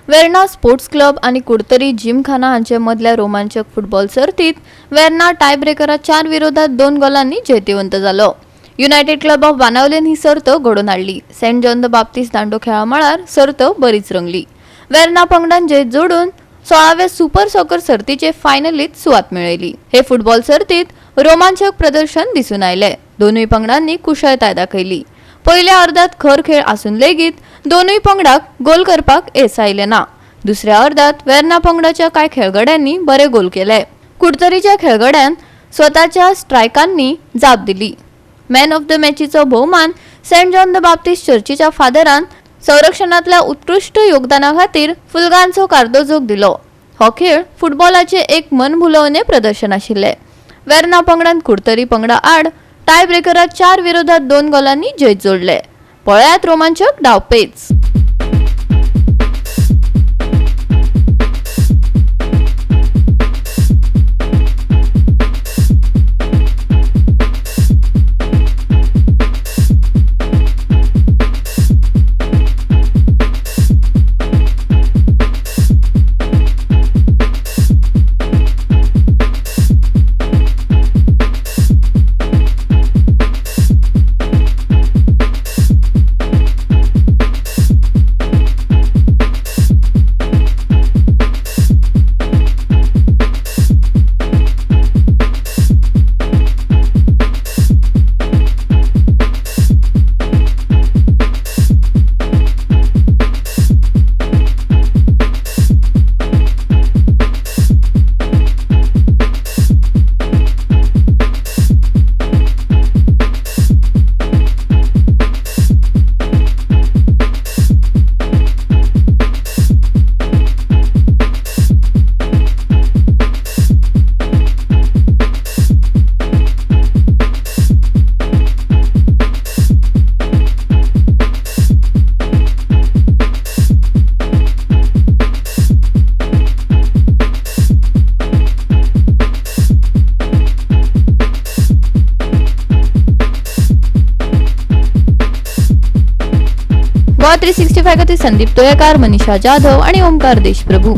Verna sports club आनी कुडतरी जिमखाना हांचे मदल्या रोमांचक फुटबॉल सर्तीत वेर्णा टायब्रेकरात 4-2 गोलांनी जैतिवंत जालो. युनायटेड क्लब ऑफ बाणावलेन ही सर्त घडोवन हाडली. सेंट जॉन the बाप्तीस दांडो खेळा मळार सर्त बरीच रंगली. वेर्णा पंगडान जैत जोडून 16व्या सुपर सॉकर सर्तीचे फायनलीत सुवात मेळयली. हे फुटबॉल सर्तीत रोमांचक प्रदर्शन दिसून आयले. दोनूय पंगडांनी कुशळताय दाखयली. पयल्या अर्दात खर खेळ आसून लेगीत दोनूय पंगडाक गोल करपाक येस आयलें ना. दुसऱ्या अर्दात वेर्णा पंगडाच्या कांय खेळगड्यांनी बरे गोल केले. कुडतरीच्या खेळगड्यान स्वताच्या स्ट्रायकांनी जाप दिली. मॅन ऑफ the मॅचीचो भोवमान सेंट जॉन the बाप्तीस चर्चीच्या फादरान संरक्षणातल्या उत्कृश्ट योगदाना खातीर फुलगांचो कार्दोजोक दिलो. हो खेळ फुटबॉलाचे एक मनभुलोवणे प्रदर्शन आशिल्लें. वेर्णा पंगडान कुडतरी पंगडा आड टाय ब्रेकरात 4-2 गोलांनी जैत जोडले. पळयात रोमांचक डावपेच. गोवा 365 खातीर संदीप तोयेकार, मनीषा जाधव आणि ओमकार देशप्रभू.